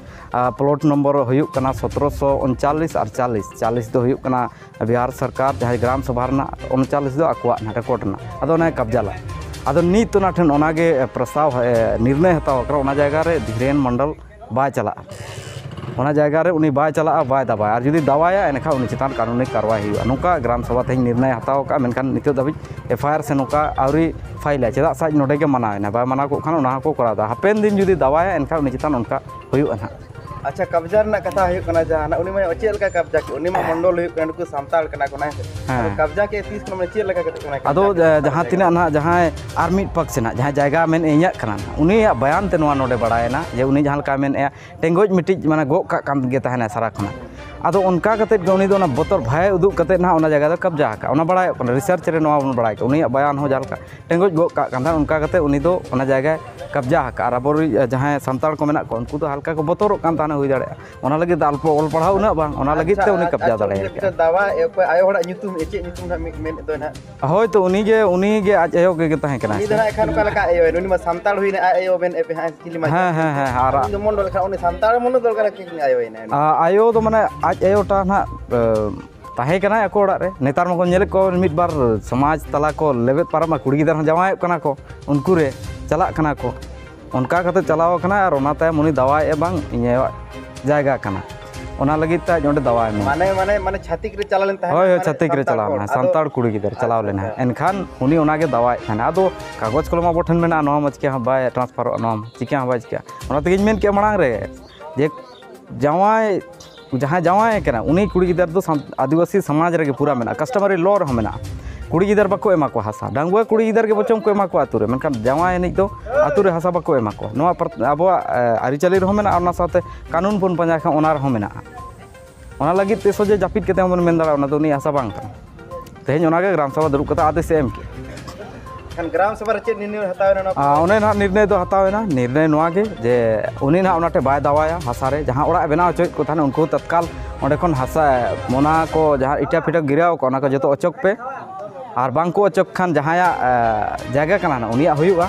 ᱟ, ᱯᱞᱚᱴ ᱱᱚᱢᱵᱚᱨ ᱦᱩᱭᱩᱜ ᱠᱟᱱᱟ ᱥᱚᱛᱨᱚᱥᱚ ᱩᱱᱪᱟᱞᱤᱥ ᱟᱨ ᱪᱟᱞᱤᱥ, ᱪᱟᱞᱤᱥ ᱫᱚ ᱦᱩᱭᱩᱜ ᱠᱟᱱᱟ ᱵᱤᱦᱟᱨ ᱥᱚᱨᱠᱟᱨ ᱡᱟᱦᱟᱸᱭ ᱜᱨᱟᱢ ᱥᱚᱵᱷᱟ ᱨᱮᱱᱟᱜ, ᱩᱱᱪᱟᱞᱤᱥ ᱫᱚ ᱟᱠᱚᱣᱟᱜ ᱱᱟᱦᱟᱜ ᱨᱮᱠᱚᱨᱰ ᱨᱮᱱᱟᱜ, ᱟᱫᱚ ᱚᱱᱟᱭ ᱠᱟᱵᱽᱡᱟ ᱞᱮᱫ᱾ ᱟᱫᱚ ᱱᱤᱛ ᱚᱱᱟ ᱴᱷᱮᱱ ᱚᱱᱟᱜᱮ ᱯᱨᱚᱥᱛᱟᱵᱽ, ᱮ, ᱱᱤᱨᱬᱚᱭ ᱦᱟᱛᱟᱣ ᱟᱠᱟᱱᱟ, ᱚᱱᱟ ᱡᱟᱭᱜᱟ ᱨᱮ ᱫᱷᱤᱨᱮᱱ ᱢᱚᱱᱰᱚᱞ ᱵᱟᱭ ᱪᱟᱞᱟᱜᱼᱟ, ᱚᱱᱟ ᱡᱟᱭᱜᱟ ᱨᱮ ᱩᱱᱤ ᱵᱟᱭ ᱪᱟᱞᱟᱜᱼᱟ, ᱵᱟᱭ ᱫᱟᱵᱟᱭᱟ᱾ ᱟᱨ ᱡᱩᱫᱤ ᱫᱟᱵᱟᱭᱟ, ᱮᱱᱠᱷᱟᱱ ᱩᱱᱤ ᱪᱮᱛᱟᱱ ᱠᱟᱹᱱᱩᱱᱤ ᱠᱟᱨᱣᱟᱭ ᱦᱩᱭᱩᱜᱼᱟ᱾ ᱱᱚᱝᱠᱟ ᱜᱨᱟᱢ ᱥᱚᱵᱷᱟ ᱛᱮᱦᱮᱧ ᱱᱤᱨᱬᱚᱭ ᱦᱟᱛᱟᱣ ᱟᱠᱟᱫᱼᱟ, ᱢᱮᱱᱠᱷᱟᱱ ᱱᱤᱛᱚᱜ ᱫᱷᱟᱹᱵᱤᱡ ᱮᱯᱷ ᱟᱭ ᱟᱨ ᱥᱮ ᱱᱚᱝᱠᱟ ᱟᱹᱣᱨᱤ ᱯᱷᱟᱭᱤᱞᱟ᱾ ᱪᱮᱫᱟᱜ ᱥᱮ ᱟᱡ ᱱᱚᱰᱮ ᱜᱮ ᱢᱟᱱᱟᱣ ᱮᱱᱟ, ᱵᱟᱭ ᱢᱟᱱᱟᱣ ᱠᱚᱜ ᱠᱷᱟᱱ ᱚᱱᱟ ᱦᱚᱸᱠᱚ ᱠᱚᱨᱟᱣ ᱮᱫᱟ᱾ ᱦᱟᱯᱮᱱ ᱫᱤᱱ ᱡᱩᱫᱤ ᱫᱟᱵᱟᱭᱟ, ᱮᱱᱠᱷᱟᱱ ᱩᱱᱤ ᱪᱮᱛᱟᱱ ᱚᱱᱠᱟ ᱦᱩᱭᱩᱜᱼᱟ ᱱᱟᱦᱟᱜ᱾ ᱟᱪᱪᱷᱟ, ᱠᱟᱵᱽᱡᱟ ᱨᱮᱱᱟᱜ ᱠᱟᱛᱷᱟ ᱦᱩᱭᱩᱜ ᱠᱟᱱᱟ, ᱡᱟᱦᱟᱸ ᱱᱟᱜ ᱩᱱᱤ ᱢᱟ ᱪᱮᱫ ᱞᱮᱠᱟ ᱠᱟᱵᱽᱡᱟ ᱠᱮᱫ? ᱩᱱᱤ ᱢᱟ ᱢᱚᱱᱰᱚᱞ ᱦᱩᱭᱩᱜ ᱠᱟᱱᱟ, ᱱᱩᱠᱩ ᱥᱟᱱᱛᱟᱲ ᱠᱟᱱᱟ ᱠᱚ, ᱦᱮᱸ ᱥᱮ? ᱦᱮᱸ᱾ ᱟᱫᱚ ᱠᱟᱵᱽᱡᱟ ᱠᱮᱫ ᱛᱤᱥ ᱠᱷᱚᱱ, ᱢᱟᱱᱮ ᱪᱮᱫ ᱞᱮᱠᱟ ᱠᱟᱛᱮ ᱠᱟᱱᱟᱭ ᱠᱟᱵᱽᱡᱟ ᱟᱫᱚ ᱠᱮᱫ? ᱡᱟ-, ᱡᱟᱦᱟᱸ ᱛᱤᱱᱟᱹᱜ ᱱᱟᱦᱟᱜ ᱡᱟᱦᱟᱸᱭ ᱟᱨ ᱢᱤᱫ ᱯᱟᱠ ᱥᱮ ᱱᱟᱦᱟᱜ ᱡᱟᱦᱟᱸᱭ ᱡᱟᱭᱜᱟ ᱢᱮᱱ ᱤᱧᱟᱹᱜ ᱠᱟᱱᱟ ᱱᱟᱦᱟᱜ, ᱩᱱᱤᱭᱟᱜ ᱵᱟᱭᱟᱱ ᱛᱮ ᱱᱚᱣᱟ ᱱᱚᱰᱮ ᱵᱟᱲᱟᱭᱮᱱᱟ ᱡᱮ ᱩᱱᱤ ᱡᱟᱦᱟᱸ ᱞᱮᱠᱟᱭ ᱢᱮᱱᱮᱫᱼᱟ, ᱴᱮᱸᱜᱚᱡ ᱢᱤᱫᱴᱤᱡ ᱢᱟᱱᱮ ᱜᱚᱜ ᱠᱟᱜ ᱠᱟᱱ ᱜᱮ ᱛᱟᱦᱮᱱᱟᱭ ᱥᱟᱨᱟ ᱠᱷᱚᱱᱟᱜ᱾ ᱟᱫᱚ ᱚᱱᱠᱟ ᱠᱟᱛᱮᱫ ᱜᱮ ᱩᱱᱤ ᱫᱚ ᱚᱱᱟ ᱵᱚᱛᱚᱨ ᱵᱷᱟᱭ ᱩᱫᱩᱜ ᱠᱟᱛᱮᱫ ᱱᱟᱦᱟᱜ ᱚᱱᱟ ᱡᱟᱭᱜᱟ ᱫᱚ ᱠᱟᱵᱽᱡᱟ ᱟᱠᱟᱫ, ᱚᱱᱟ ᱵᱟᱲᱟᱭᱚᱜ ᱠᱟᱱᱟ, ᱨᱤᱥᱟᱨᱪ ᱨᱮ ᱱᱚᱣᱟ ᱵᱚᱱ ᱵᱟᱲᱟᱭ ᱠᱟᱜᱼᱟ᱾ ᱩᱱᱤᱭᱟᱜ ᱵᱟᱭᱟᱱ ᱦᱚᱸ ᱡᱟᱦᱟᱸ ᱞᱮᱠᱟ ᱴᱮᱸᱜᱚᱡ ᱜᱚᱜ ᱠᱟᱜ ᱠᱟᱱ ᱛᱟᱦᱮᱸᱫ, ᱚᱱᱠᱟ ᱠᱟᱛᱮᱫ ᱩᱱᱤ ᱫᱚ ᱚᱱᱟ ᱡᱟᱭᱜᱟᱭ ᱠᱟᱵᱽᱡᱟ ᱟᱠᱟᱫᱼᱟ᱾ ᱟᱨ ᱟᱵᱚᱨᱮᱱ ᱡᱟᱦᱟᱸᱭ ᱥᱟᱱᱛᱟᱲ ᱠᱚ ᱢᱮᱱᱟᱜ ᱠᱚᱣᱟ, ᱩᱱᱠᱩ ᱫᱚ ᱦᱟᱞᱠᱟ ᱠᱚ ᱵᱚᱛᱚᱨᱚᱜ ᱠᱟᱱ ᱛᱟᱦᱮᱱᱟ, ᱦᱩᱭ ᱫᱟᱲᱮᱭᱟᱜᱼᱟ, ᱚᱱᱟ ᱞᱟᱹᱜᱤᱫ ᱫᱚ ᱟᱞᱯᱚ ᱚᱞ ᱯᱟᱲᱦᱟᱣ ᱩᱱᱟᱹᱜ ᱵᱟᱝ, ᱚᱱᱟ ᱞᱟᱹᱜᱤᱫ ᱛᱮ ᱩᱱᱤ ᱠᱟᱵᱽᱡᱟ ᱫᱟᱲᱮ ᱟᱠᱟᱫᱼᱟ᱾ ᱫᱟᱵᱟ ᱚᱠᱚᱭ ᱟᱭᱳ ᱦᱚᱲᱟᱜ ᱧᱩᱛᱩᱢ ᱪᱮᱫ ᱧᱩᱛᱩᱢ ᱱᱟᱦᱟᱜ ᱢᱮᱱᱮᱫ ᱫᱚ ᱱᱟᱦᱟᱜ? ᱦᱳᱭ ᱛᱚ, ᱩᱱᱤ ᱜᱮ, ᱩᱱᱤ ᱜᱮ ᱟᱡ ᱟᱭᱳ ᱜᱮ ᱛᱟᱦᱮᱸ ᱠᱟᱱᱟ᱾ ᱩᱱᱤ ᱫᱚ ᱱᱟᱦᱟᱜ ᱮᱱᱠᱷᱟᱱ ᱚᱠᱟ ᱞᱮᱠᱟ ᱟᱭᱳ? ᱩᱱᱤ ᱢᱟ ᱥᱟᱱᱛᱟᱲ ᱦᱩᱭᱱᱟ, ᱟᱡ ᱟᱭᱳ ᱢᱮᱱᱮᱫ ᱯᱮ ᱦᱟᱸᱜ, ᱪᱤᱞᱤ ᱢᱟ? ᱦᱮᱸ, ᱦᱮᱸ, ᱦᱮᱸ, ᱟᱨ ᱩᱱᱤ ᱫᱚ ᱢᱚᱱᱰᱚᱞ ᱠᱷᱟᱱ ᱩᱱᱤ ᱥᱟᱱᱛᱟᱲ ᱢᱚᱱᱰᱚᱞ ᱠᱟᱱᱟ, ᱪᱮᱫ ᱟᱭᱳᱭᱮᱱᱟ ᱩᱱᱤ? ᱟ-, ᱟᱭᱳ ᱫᱚ ᱢᱟᱱᱮ ᱟᱡ ᱟᱭᱳᱴᱟ ᱱᱟᱦᱟᱜ, ᱮ, ᱛᱟᱦᱮᱸ ᱠᱟᱱᱟᱭ ᱟᱠᱚ ᱚᱲᱟᱜ ᱨᱮ᱾ ᱱᱮᱛᱟᱨ ᱢᱟᱠᱚ ᱧᱮᱞᱮᱫ ᱠᱚᱣᱟ ᱢᱤᱫ ᱵᱟᱨ ᱥᱚᱢᱟᱡᱽ ᱛᱟᱞᱟ ᱠᱚ ᱞᱮᱵᱮᱫ ᱯᱟᱨᱚᱢᱟ, ᱠᱩᱲᱤ ᱜᱤᱫᱟᱹᱨ ᱦᱚᱸ ᱡᱟᱶᱟᱭᱚᱜ ᱠᱟᱱᱟ ᱠᱚ, ᱩᱱᱠᱩ ᱨᱮ ᱪᱟᱞᱟᱜ ᱠᱟᱱᱟ ᱠᱚ᱾ ᱚᱱᱠᱟ ᱠᱟᱛᱮ ᱪᱟᱞᱟᱣ ᱟᱠᱟᱱᱟᱭ ᱟᱨ ᱚᱱᱟ ᱛᱟᱭᱚᱢ ᱩᱱᱤ ᱫᱟᱣᱟᱭᱮᱫᱼᱟ ᱵᱟᱝ ᱤᱧ ᱟᱭᱳᱣᱟᱜ ᱡᱟᱭᱜᱟ ᱠᱟᱱᱟ᱾ ᱚᱱᱟ ᱞᱟᱹᱜᱤᱫ ᱛᱮ ᱟᱡ ᱚᱸᱰᱮ ᱫᱟᱣᱟᱭ ᱮᱢᱟ᱾ ᱢᱟᱱᱮ ᱢᱟᱱᱮ ᱢᱟᱱᱮ ᱪᱷᱟᱛᱤᱠ ᱨᱮ ᱪᱟᱞᱟᱣ ᱞᱮᱱ ᱛᱟᱦᱮᱸᱫ, ᱦᱳᱭ ᱦᱳᱭ, ᱢᱟᱱᱮ ᱪᱷᱟᱛᱤᱠ ᱨᱮ ᱥᱟᱱᱛᱟᱲ ᱪᱟᱞᱟᱣ ᱦᱚᱲ᱾ ᱞᱮᱱᱟ, ᱟᱫᱚ ᱥᱟᱱᱛᱟᱲ ᱠᱩᱲᱤ ᱜᱤᱫᱟᱹᱨ ᱪᱟᱞᱟᱣ ᱟᱪᱪᱷᱟ, ᱞᱮᱱᱟ᱾ ᱟᱪᱪᱷᱟ᱾ ᱮᱱᱠᱷᱟᱱ ᱩᱱᱤ ᱚᱱᱟᱜᱮ ᱫᱟᱣᱟᱭᱮᱫ ᱛᱟᱦᱮᱱᱟ᱾ ᱟᱫᱚ ᱠᱟᱜᱚᱡᱽ ᱠᱚᱞᱚᱢ ᱟᱵᱚ ᱴᱷᱮᱱ ᱢᱮᱱᱟᱜᱼᱟ, ᱱᱚᱣᱟ ᱢᱟ ᱪᱤᱠᱟᱹ ᱦᱚᱸ ᱵᱟᱭ ᱴᱨᱟᱱᱥᱯᱷᱟᱨᱚᱜᱼᱟ, ᱱᱚᱣᱟ ᱢᱟ ᱪᱤᱠᱟᱹ ᱦᱚᱸ ᱵᱟᱭ ᱪᱤᱠᱟᱹᱜᱼᱟ᱾ ᱚᱱᱟ ᱛᱮᱜᱮᱧ ᱢᱮᱱ ᱠᱮᱜᱼᱟ ᱢᱟᱲᱟᱝ ᱨᱮ, ᱡᱮ ᱡᱟᱶᱟᱭ, ᱡᱟᱦᱟᱸᱭ ᱡᱟᱶᱟᱭ ᱠᱟᱱᱟ, ᱩᱱᱤ ᱠᱩᱲᱤ ᱜᱤᱫᱟᱹᱨ ᱫᱚ ᱥᱟᱱ-, ᱟᱹᱫᱤᱵᱟᱹᱥᱤ ᱥᱚᱢᱟᱡᱽ ᱨᱮᱜᱮ ᱯᱩᱨᱟᱹ ᱢᱮᱱᱟᱜᱼᱟ, customary law ᱨᱮᱦᱚᱸ ᱢᱮᱱᱟᱜᱼᱟ᱾ ᱠᱩᱲᱤ ᱜᱤᱫᱟᱹᱨ ᱵᱟᱠᱚ ᱮᱢᱟ ᱠᱚᱣᱟ ᱦᱟᱥᱟ, ᱰᱟᱺᱜᱩᱣᱟᱹ ᱠᱩᱲᱤ ᱜᱤᱫᱟᱹᱨ ᱜᱮ ᱵᱚᱪᱚᱝ ᱠᱚ ᱮᱢᱟ ᱠᱚᱣᱟ ᱟᱹᱛᱩ ᱨᱮ, ᱢᱮᱱᱠᱷᱟᱱ ᱡᱟᱶᱟᱭ ᱮᱱᱤᱡ ᱫᱚ ᱟᱹᱛᱩ ᱨᱮ ᱦᱟᱥᱟ ᱵᱟᱠᱚ ᱮᱢᱟ ᱠᱚᱣᱟ᱾ ᱱᱚᱣᱟ ᱯᱨᱚᱛ-, ᱟᱵᱚᱣᱟᱜ, ᱮ, ᱟᱹᱨᱤᱪᱟᱹᱞᱤ ᱨᱮᱦᱚᱸ ᱢᱮᱱᱟᱜᱼᱟ, ᱚᱱᱟ ᱥᱟᱶᱛᱮ ᱠᱟᱹᱱᱩᱱ ᱵᱚᱱ ᱯᱟᱸᱡᱟ ᱠᱷᱟᱱ ᱚᱱᱟ ᱨᱮᱦᱚᱸ ᱢᱮᱱᱟᱜᱼᱟ᱾ ᱚᱱᱟ ᱞᱟᱹᱜᱤᱫ ᱛᱮ ᱥᱚᱡᱷᱮ ᱡᱟᱹᱯᱤᱫ ᱠᱟᱛᱮ ᱦᱚᱸ ᱵᱚᱱ ᱢᱮᱱ ᱫᱟᱲᱮᱭᱟᱜᱼᱟ, ᱚᱱᱟ ᱫᱚ ᱩᱱᱤᱭᱟᱜ ᱦᱟᱥᱟ ᱵᱟᱝ ᱠᱟᱱᱟ᱾ ᱛᱮᱦᱮᱧ ᱚᱱᱟᱜᱮ ᱜᱨᱟᱢ ᱥᱚᱵᱷᱟ ᱫᱩᱲᱩᱵ ᱠᱟᱛᱮ ᱟᱫᱮᱥ ᱮ ᱮᱢ ᱠᱮᱜᱼᱟ᱾ ᱮᱱᱠᱷᱟᱱ ᱜᱨᱟᱢ ᱥᱚᱵᱷᱟ ᱨᱮ ᱪᱮᱫ ᱱᱤᱨᱱᱚᱭ ᱦᱟᱛᱟᱣ ᱮᱱᱟ ᱚᱱᱟ ᱠᱚ? ᱟᱨ ᱚᱱᱮ ᱱᱟᱦᱟᱜ ᱱᱤᱨᱱᱚᱭ ᱫᱚ ᱦᱟᱛᱟᱣ ᱮᱱᱟ, ᱱᱤᱨᱱᱚᱭ ᱱᱚᱣᱟ ᱜᱮ ᱡᱮ ᱩᱱᱤ ᱱᱟᱦᱟᱜ ᱚᱱᱟᱴᱮ ᱵᱟᱭ ᱫᱟᱣᱟᱭᱟ ᱦᱟᱥᱟ ᱨᱮ, ᱡᱟᱦᱟᱸ ᱚᱲᱟᱜ ᱮ ᱵᱮᱱᱟᱣ ᱦᱚᱪᱚᱭᱮᱫ ᱠᱚ ᱛᱟᱦᱮᱱᱟ ᱩᱱᱠᱩ ᱛᱚᱛᱠᱟᱞ ᱚᱸᱰᱮ ᱠᱷᱚᱱ ᱦᱟᱥᱟ, ᱚᱱᱟ ᱠᱚ ᱡᱟᱦᱟᱸ ᱤᱴᱟᱹ ᱯᱷᱤᱴᱟᱹ ᱜᱤᱨᱟᱹᱣ ᱠᱚ, ᱚᱱᱟ ᱠᱚ ᱡᱚᱛᱚ ᱚᱪᱚᱜ ᱯᱮ, ᱟᱨ ᱵᱟᱝ ᱠᱚ ᱚᱪᱚᱜ ᱠᱷᱟᱱ ᱡᱟᱦᱟᱸᱭᱟᱜ, ᱮ, ᱡᱟᱭᱜᱟ ᱠᱟᱱᱟ ᱱᱟᱦᱟᱜ ᱩᱱᱤᱭᱟᱜ ᱦᱩᱭᱩᱜᱼᱟ᱾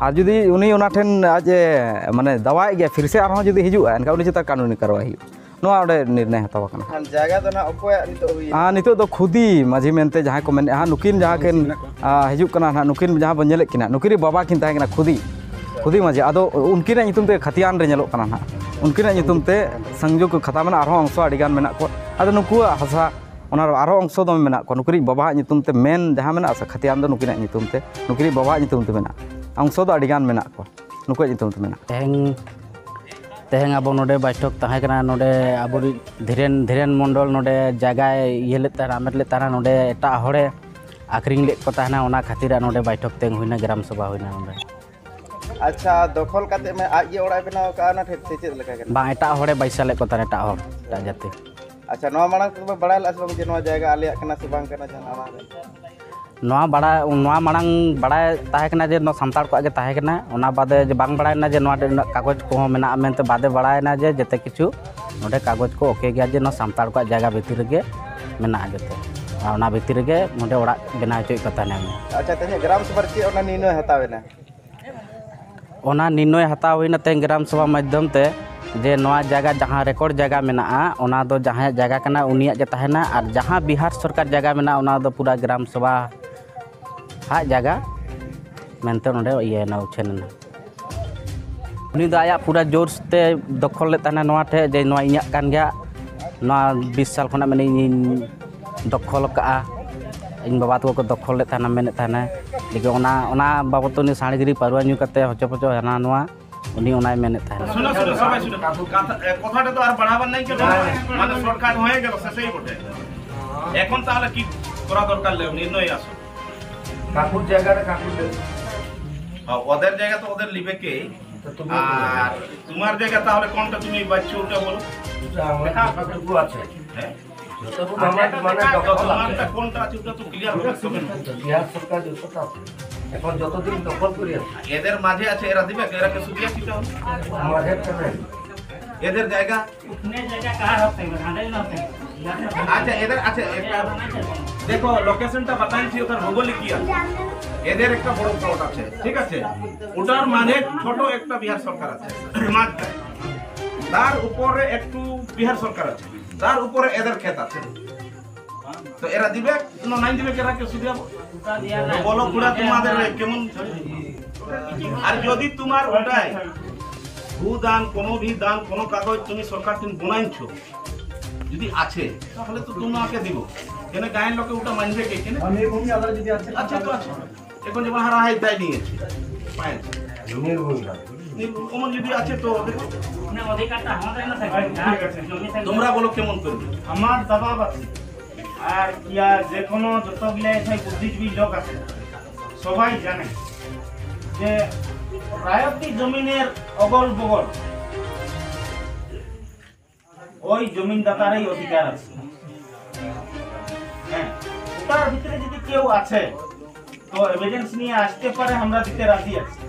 ᱟᱨ ᱡᱩᱫᱤ ᱩᱱᱤ ᱚᱱᱟ ᱴᱷᱮᱱ ᱟᱡ ᱮ, ᱢᱟᱱᱮ, ᱫᱟᱣᱟᱭᱮᱫ ᱜᱮᱭᱟ, ᱯᱷᱤᱨ ᱥᱮ ᱟᱨᱦᱚᱸ ᱡᱩᱫᱤ ᱦᱤᱡᱩᱜᱼᱟ, ᱮᱱᱠᱷᱟᱱ ᱩᱱᱤ ᱪᱮᱛᱟᱱ ᱠᱟᱹᱱᱩᱱᱤ ᱠᱟᱨᱣᱟᱭ ᱦᱩᱭᱩᱜᱼᱟ᱾ ᱱᱚᱣᱟ ᱚᱸᱰᱮ ᱱᱤᱨᱱᱚᱭ ᱦᱟᱛᱟᱣ ᱟᱠᱟᱱᱟ᱾ ᱮᱱᱠᱷᱟᱱ ᱡᱟᱭᱜᱟ ᱫᱚ ᱱᱟᱦᱟᱜ ᱚᱠᱚᱭᱟᱜ ᱱᱤᱛᱚᱜ ᱦᱩᱭ ᱮᱱᱟ? ᱟᱨ ᱱᱤᱛᱚᱜ ᱫᱚ ᱠᱷᱩᱫᱤ ᱢᱟᱹᱡᱷᱤ ᱢᱮᱱᱛᱮ ᱡᱟᱦᱟᱸᱭ ᱠᱚ ᱢᱮᱱᱮᱫᱼᱟ, ᱱᱩᱠᱤᱱ ᱡᱟᱦᱟᱸ ᱠᱤᱱ, ᱢᱮᱱᱟᱜ ᱠᱚᱣᱟ᱾ ᱟᱨ ᱦᱤᱡᱩᱜ ᱠᱟᱱᱟ ᱱᱟᱦᱟᱜ, ᱱᱩᱠᱤᱱ ᱡᱟᱦᱟᱸ ᱵᱚᱱ ᱧᱮᱞᱮᱫ ᱠᱤᱱᱟ, ᱱᱩᱠᱤᱱ ᱨᱤᱡ ᱵᱟᱵᱟ ᱠᱤᱱ ᱛᱟᱦᱮᱸ ᱠᱟᱱᱟ ᱠᱷᱩᱫᱤ, ᱠᱷᱩᱫᱤ ᱢᱟᱹᱡᱷᱤ᱾ ᱟᱫᱚ ᱩᱱᱠᱤᱱᱟᱜ ᱧᱩᱛᱩᱢ ᱛᱮ ᱠᱷᱟᱛᱤᱭᱟᱱ ᱨᱮ ᱧᱮᱞᱚᱜ ᱠᱟᱱᱟ ᱱᱟᱦᱟᱜ, ᱩᱱᱠᱤᱱᱟᱜ ᱧᱩᱛᱩᱢ ᱛᱮ ᱥᱚᱝᱡᱳᱜᱽ ᱠᱷᱟᱛᱟ ᱢᱮᱱᱟᱜᱼᱟ, ᱟᱨᱦᱚᱸ ᱚᱝᱥᱚ ᱟᱹᱰᱤ ᱜᱟᱱ ᱢᱮᱱᱟᱜ ᱠᱚᱣᱟ᱾ ᱟᱫᱚ ᱱᱩᱠᱩᱣᱟᱜ ᱦᱟᱥᱟ, ᱚᱱᱟ ᱟᱨᱦᱚᱸ ᱚᱝᱥᱚ ᱫᱚᱢᱮ ᱢᱮᱱᱟᱜ ᱠᱚᱣᱟ᱾ ᱱᱩᱠᱤᱱ ᱨᱤᱡ ᱵᱟᱵᱟᱣᱟᱜ ᱧᱩᱛᱩᱢ ᱛᱮ ᱢᱮᱱ ᱡᱟᱦᱟᱸ ᱢᱮᱱᱟᱜᱼᱟ ᱥᱮ, ᱠᱷᱟᱛᱤᱭᱟᱱ ᱫᱚ ᱱᱩᱠᱤᱱᱟᱜ ᱧᱩᱛᱩᱢ ᱛᱮ, ᱱᱩᱠᱤᱱ ᱨᱤᱡ ᱵᱟᱵᱟᱣᱟᱜ ᱧᱩᱛᱩᱢ ᱛᱮ ᱢᱮᱱᱟᱜᱼᱟ᱾ ᱚᱝᱥᱚ ᱫᱚ ᱟᱹᱰᱤ ᱜᱟᱱ ᱢᱮᱱᱟᱜ ᱠᱚᱣᱟ, ᱱᱩᱠᱩᱣᱟᱜ ᱧᱩᱛᱩᱢ ᱛᱮ ᱢᱮᱱᱟᱜᱼᱟ᱾ ᱛᱮᱦᱮᱧ, ᱛᱮᱦᱮᱧ ᱟᱵᱚ ᱱᱚᱰᱮ ᱵᱟᱭᱴᱷᱚᱠ ᱛᱟᱦᱮᱸ ᱠᱟᱱᱟ, ᱱᱚᱰᱮ ᱟᱵᱚᱨᱤᱡ ᱫᱷᱤᱨᱮᱱ, ᱫᱷᱤᱨᱮᱱ ᱢᱚᱱᱰᱚᱞ ᱱᱚᱰᱮ ᱡᱟᱭᱜᱟᱭ ᱤᱭᱟᱹ ᱞᱮᱫ ᱛᱟᱦᱮᱱᱟ, ᱦᱟᱢᱮᱴ ᱞᱮᱫ ᱛᱟᱦᱮᱱᱟ, ᱱᱚᱰᱮ ᱮᱴᱟᱜ ᱦᱚᱲᱮ ᱟᱠᱷᱨᱤᱧ ᱞᱮᱫ ᱠᱚ ᱛᱟᱦᱮᱱᱟ, ᱚᱱᱟ ᱠᱷᱟᱹᱛᱤᱨ ᱟᱨ ᱱᱚᱰᱮ ᱵᱟᱭᱴᱷᱚᱠ ᱛᱮᱦᱮᱧ ᱦᱩᱭᱱᱟ, ᱜᱨᱟᱢ ᱥᱚᱵᱷᱟ ᱦᱩᱭᱱᱟ ᱱᱚᱰᱮ᱾ ᱟᱪᱪᱷᱟ, ᱫᱚᱠᱷᱚᱞ ᱠᱟᱛᱮ ᱢᱮ ᱟᱡ ᱜᱮ ᱚᱲᱟᱜ ᱮ ᱵᱮᱱᱟᱣ ᱟᱠᱟᱫᱼᱟ ᱚᱱᱟ ᱴᱷᱮᱱ ᱥᱮ ᱪᱮᱫ ᱞᱮᱠᱟ ᱠᱟᱱᱟ? ᱵᱟᱝ, ᱮᱴᱟᱜ ᱦᱚᱲᱮ ᱵᱟᱭᱥᱟ ᱞᱮᱫ ᱠᱚ ᱛᱟᱦᱮᱱᱟ, ᱮᱴᱟᱜ ᱦᱚᱲ, ᱮᱴᱟᱜ ᱡᱟᱹᱛᱤ᱾ ᱟᱪᱪᱷᱟ, ᱱᱚᱣᱟ ᱢᱟᱲᱟᱝ ᱛᱮᱫᱚ ᱵᱟᱲᱟᱭ ᱞᱮᱫᱼᱟ ᱥᱮ ᱵᱟᱝ ᱡᱮ ᱱᱚᱣᱟ ᱡᱟᱭᱜᱟ ᱟᱞᱮᱭᱟᱜ ᱠᱟᱱᱟ ᱥᱮ ᱵᱟᱝ ᱠᱟᱱᱟ ᱡᱟᱦᱟᱱᱟᱜ ᱚᱱᱟ ᱨᱮ? ᱱᱚᱣᱟ ᱵᱟᱲᱟᱭ, ᱱᱚᱣᱟ ᱢᱟᱲᱟᱝ ᱵᱟᱲᱟᱭ ᱛᱟᱦᱮᱸ ᱠᱟᱱᱟ ᱡᱮ ᱱᱚᱣᱟ ᱥᱟᱱᱛᱟᱲ ᱠᱚᱣᱟᱜ ᱜᱮ ᱛᱟᱦᱮᱸ ᱠᱟᱱᱟ, ᱚᱱᱟ ᱵᱟᱫᱮ ᱡᱮ ᱵᱟᱝ ᱵᱟᱲᱟᱭ ᱞᱮᱱᱟ ᱡᱮ ᱱᱚᱣᱟ ᱨᱮ ᱩᱱᱟᱹᱜ ᱠᱟᱜᱚᱡᱽ ᱠᱚᱦᱚᱸ ᱢᱮᱱᱟᱜᱼᱟ ᱢᱮᱱᱛᱮ, ᱵᱟᱫᱮ ᱵᱟᱲᱟᱭᱮᱱᱟ ᱡᱮ ᱡᱮᱛᱮ ᱠᱤᱪᱷᱩ ᱱᱚᱰᱮ ᱠᱟᱜᱚᱡᱽ ᱠᱚ ᱳᱠᱮ ᱜᱮᱭᱟ ᱡᱮ ᱱᱚᱣᱟ ᱥᱟᱱᱛᱟᱲ ᱠᱚᱣᱟᱜ ᱡᱟᱭᱜᱟ ᱵᱷᱤᱛᱤᱨ ᱨᱮᱜᱮ ᱢᱮᱱᱟᱜᱼᱟ ᱡᱚᱛᱚ, ᱟᱨ ᱚᱱᱟ ᱵᱷᱤᱛᱤᱨ ᱨᱮᱜᱮ ᱱᱚᱰᱮ ᱚᱲᱟᱜ ᱵᱮᱱᱟᱣ ᱦᱚᱪᱚᱭᱮᱫ ᱠᱚ ᱛᱟᱦᱮᱱᱟ᱾ ᱟᱪᱪᱷᱟ, ᱛᱮᱦᱮᱧ ᱜᱨᱟᱢ ᱥᱚᱵᱷᱟ ᱨᱮ ᱪᱮᱫ ᱚᱱᱟ ᱱᱤᱨᱱᱚᱭ ᱦᱟᱛᱟᱣ ᱮᱱᱟ? ᱚᱱᱟ ᱱᱤᱨᱱᱚᱭ ᱦᱟᱛᱟᱣ ᱦᱩᱭᱱᱟ ᱛᱮᱦᱮᱧ ᱜᱨᱟᱢ ᱥᱚᱵᱷᱟ ᱢᱟᱫᱽᱫᱷᱚᱢ ᱛᱮ ᱡᱮ ᱱᱚᱣᱟ ᱡᱟᱭᱜᱟ ᱡᱟᱦᱟᱸ ᱨᱮᱠᱚᱨᱰ ᱡᱟᱭᱜᱟ ᱢᱮᱱᱟᱜᱼᱟ, ᱚᱱᱟ ᱫᱚ ᱡᱟᱦᱟᱸᱭᱟᱜ ᱡᱟᱭᱜᱟ ᱠᱟᱱᱟ ᱩᱱᱤᱭᱟᱜ ᱜᱮ ᱛᱟᱦᱮᱱᱟ, ᱟᱨ ᱡᱟᱦᱟᱸ ᱵᱤᱦᱟᱨ ᱥᱚᱨᱠᱟᱨ ᱡᱟᱭᱜᱟ ᱢᱮᱱᱟᱜᱼᱟ ᱚᱱᱟ ᱫᱚ ᱯᱩᱨᱟᱹ ᱜᱨᱟᱢ ᱥᱚᱵᱷᱟ ᱟᱜ ᱡᱟᱭᱜᱟ ᱢᱮᱱᱛᱮ ᱱᱚᱰᱮ ᱤᱭᱟᱹᱭᱮᱱᱟ, ᱩᱪᱷᱟᱹᱱ ᱮᱱᱟ᱾ ᱩᱱᱤ ᱫᱚ ᱟᱭᱟᱜ ᱯᱩᱨᱟᱹ ᱡᱳᱨ ᱛᱮ ᱫᱚᱠᱷᱚᱞ ᱞᱮᱫ ᱛᱟᱦᱮᱱᱟ ᱱᱚᱣᱟ ᱴᱷᱮᱡ ᱡᱮ ᱱᱚᱣᱟ ᱤᱧᱟᱹᱜ ᱠᱟᱱ ᱜᱮᱭᱟ, ᱱᱚᱣᱟ ᱵᱤᱥ ᱥᱟᱞ ᱠᱷᱚᱱᱟᱜ ᱢᱟᱱᱮ ᱤᱧᱤᱧ ᱫᱚᱠᱷᱚᱞ ᱟᱠᱟᱫᱼᱟ᱾ ᱤᱧ ᱵᱟᱵᱟ ᱛᱟᱠᱚ ᱠᱚ ᱫᱚᱠᱷᱚᱞ ᱞᱮᱫ ᱛᱟᱦᱮᱱᱟ, ᱢᱮᱱᱮᱫ ᱛᱟᱦᱮᱱᱟ᱾ ᱞᱮᱠᱤᱱ ᱚᱱᱟ, ᱚᱱᱟ ᱵᱟᱵᱚᱫ ᱛᱮ ᱩᱱᱤ ᱥᱟᱬᱜᱤᱨᱤ ᱯᱟᱹᱨᱣᱟᱹ ᱧᱩ ᱠᱟᱛᱮ ᱦᱚᱪᱚ ᱯᱚᱪᱚ ᱦᱟᱱᱟ ᱱᱚᱣᱟ, ᱩᱱᱤ ᱚᱱᱟᱭ ᱢᱮᱱᱮᱫ ᱛᱟᱦᱮᱱᱟ᱾ শুনো, শুনো, সবাই শুনো। কথা, কথাটা তো আর বাড়াবার নাই কেন? মানে শর্টকাট হয়ে গেল, শেষেই বটে। এখন তাহলে কি করা দরকার লে-, নির্ণয় আসো। কাকুর জায়গাটা কাকুর দেবে। ওদের জায়গা তো ওদের লিবে কে? তো তুমি আর তোমার জায়গা তাহলে কোনটা তুমি বাচ্চা ওটা বলো। এটা আমার যতটুকু আছে। হ্যাঁ? যতটুকু আমার মানে দখল আছে। তোমারটা কোনটা আছে ওটা তো ক্লিয়ার হবে। বিহার সরকার যতটা আছে। এখন যতদিন দখল করে আছে। এদের মাঝে আছে, এরা দিবে, এরা কিছু দিয়েছি তাহলে। মাঝে তো নেই। এদের জায়গা। উঠনে জায়গা কার হতে হবে? হাঁটাই না হতে হবে। আচ্ছা, এদের, আচ্ছা, একটা দেখো, লোকেশনটা বাতাইছি, ওটার ভৌগোলিক কি আছে? এদের একটা বড় প্লট আছে, ঠিক আছে? ওটার মাঝে ছোট একটা বিহার সরকার আছে, মাঝখানে। তার উপরে একটু বিহার সরকার আছে, তার উপরে এদের ক্ষেত আছে। তো এরা দিবে না, নাই দিবে, এরা কেউ সুবিধা? তো বলো খুড়া, তোমাদের কেমন? আর যদি তোমার ওটাই ভূ দান, কোনো ভি দান, কোনো কাগজ তুমি সরকার তুমি বনাইছো, যদি আছে, তাহলে তো তোমাকে দিব। কেন গাঁয়ের লোকে ওটা মানবে কে? কেন? আমি এমনি আলাদা যদি আছে, আছে তো আছে। এখন যেমন হারা হয়, তাই নিয়েছে। পায় না। নির্ভুল না। নির্ভুল, কমন যদি আছে তো দেখো। মানে অধিকারটা আমাদের না থাকে, ঠিক আছে। জমি থাকে। তোমরা বলো কেমন করবে? আমার দাবা আছে। আর ইয়া যে কোনো যতগুলা এখানে বুদ্ধিজীবী লোক আছে, সবাই জানে যে রায়তি জমিনের অগল বগল ওই জমিনদাতারই অধিকার আছে। হ্যাঁ, ওটার ভিতরে যদি কেউ আছে তো এভিডেন্স নিয়ে আসতে পারে, আমরা দিতে রাজি আছি।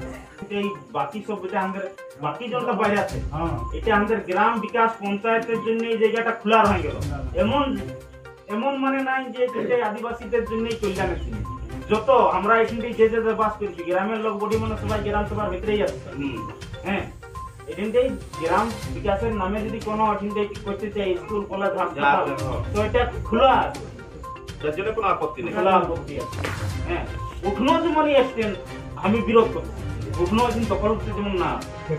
এই বাকি সব যেটা আমাদের বাকি জনটা বাইরে আছে, হ্যাঁ। এটা আমাদের গ্রাম বিকাশ পঞ্চায়েতের জন্য এই জায়গাটা খোলা হয়ে গেল। এমন এমন মানে নাই যে এটা আদিবাসীদের জন্যই কল্যাণের জিনিস। যত আমরা এখানটাই যে যে বাস করছি, গ্রামের লোক বডি মানে সবাই গ্রাম সভার ভিতরেই আছে। হুম। হ্যাঁ, এখানটাই গ্রাম বিকাশের নামে যদি কোনো এখানটাই করতে চাই, স্কুল, কলেজ, হাসপাতাল, হ্যাঁ। তো এটা খোলা আছে। যার জন্য কোনো আপত্তি নেই। খোলা আপত্তি আছে। হ্যাঁ, উঠনো যেমন এসছেন, আমি বিরোধ করছি। উঠনো এখানে দখল করতে যেমন না,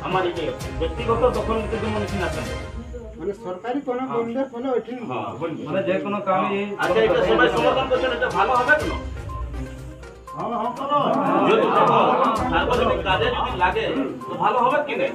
আমার এটাই আছে। ব্যক্তিগত দখল নিতে যেমন এখানে আছে। মানে সরকারি কোনো বন্ধের ফলে ওই ঠিক মানে যে কোনো কামই আচ্ছা, এটা সবাই সমর্থন করছেন, এটা ভালো হবে কেন? যদি কোনো সার্বজনীন কাজে যদি লাগে, তো ভালো হবে কি না?